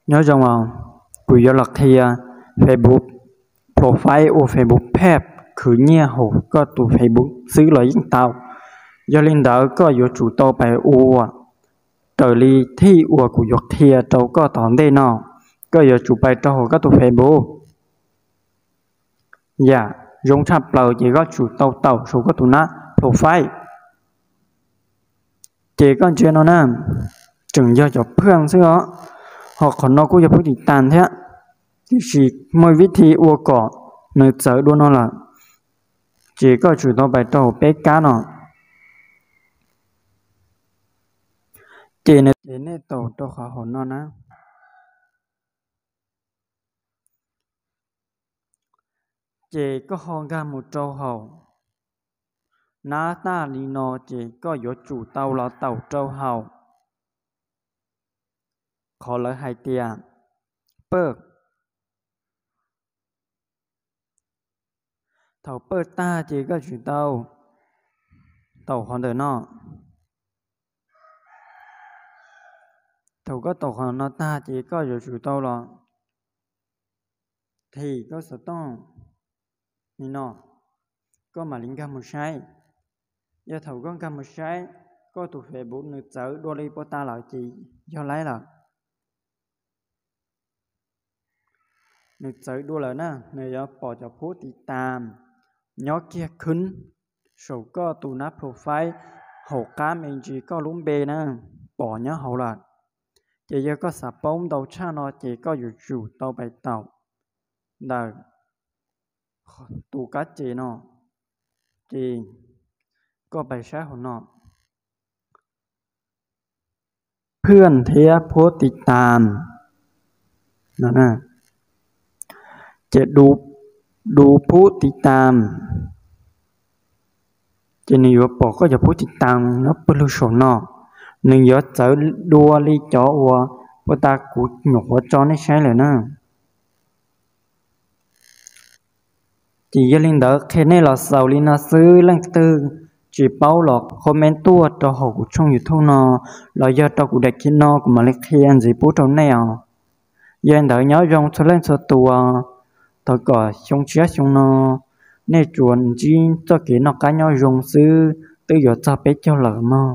Nyob zoo os, kuv yuav los qhia Facebook profile ua Facebook page khwv nyiaj hauv koj tus Facebook xwb los yeej tau. Yog li ntawd koj yuav tsum tau pais ua raws li thij uas kuv yuav qhia rau koj tom ntej no. Koj yuav tsum pais rau hauv koj tus Facebook. Yam zoo tshaj plaws ces koj tsum tau taum saum koj tus nab profile. Ces koj ntsia no na, tseem yog cov phwj xwb os. Ho qhov no kuj yog phub tiv tas thiab, tiam sis muaj vib thi ua kom nws txawv dua no lawm. Ces koj tsum tau pais rau hauv peb kab no. Ces nws, ces nej taum rau qhov hauv no na. Ces koj ho nkag mus rau hauv nab tag li no ces koj yuav tsum tau los taum rau hauv qhov lawv hais tias pawj. Thaum pawj tag ces koj tsum tau taum qhov ntawm no. Thaum koj taum qhov no tag ces koj yuav tsum tau los thim koj xov tooj li no, koj mam li nkag mus saib. Yog thaum koj nkag mus saib, koj tus Facebook nws txawv dua li puag ta lawm ces yog laib lawm. Nws txawv dua lawm na, nws yuav pom cov phub tiv tas nyob kiag khwb saum koj tus nab profile hauv qab me ntsis koj lub npe na, pom nyob hauv lawm. Ces yog koj xav paub ntau tshaj no ces koj yuav tsum tau pais taum ntawm tus kab ces no, ces koj pais saib hauv no, phwj thiab phub tiv tas no, ces du phub tiv tas. Ces nws yuav pom koj cov phub tiv tas nyob pawg lug saum no, nws yuav txawv dua li cov uas puag ta kuv nyuam qhuav tso nej saib lawm na. Ces yog li ntawd qhia nej los xaus li no xwb, leej twg tsis paub los comment tuaj rau hauv kuv tshooj YouTube no, los yog rau kuv daim clip no kuv mam li qhia ntxiv pub rau nej os. Yog li ntawd nyob zoo txhua leej txhua tus, thov kom xyoo tshiab xyoo no nej tsuas ntsib txoj kev noj qab nyob zoo xwb, twb yuav txog peb caug lawm mog.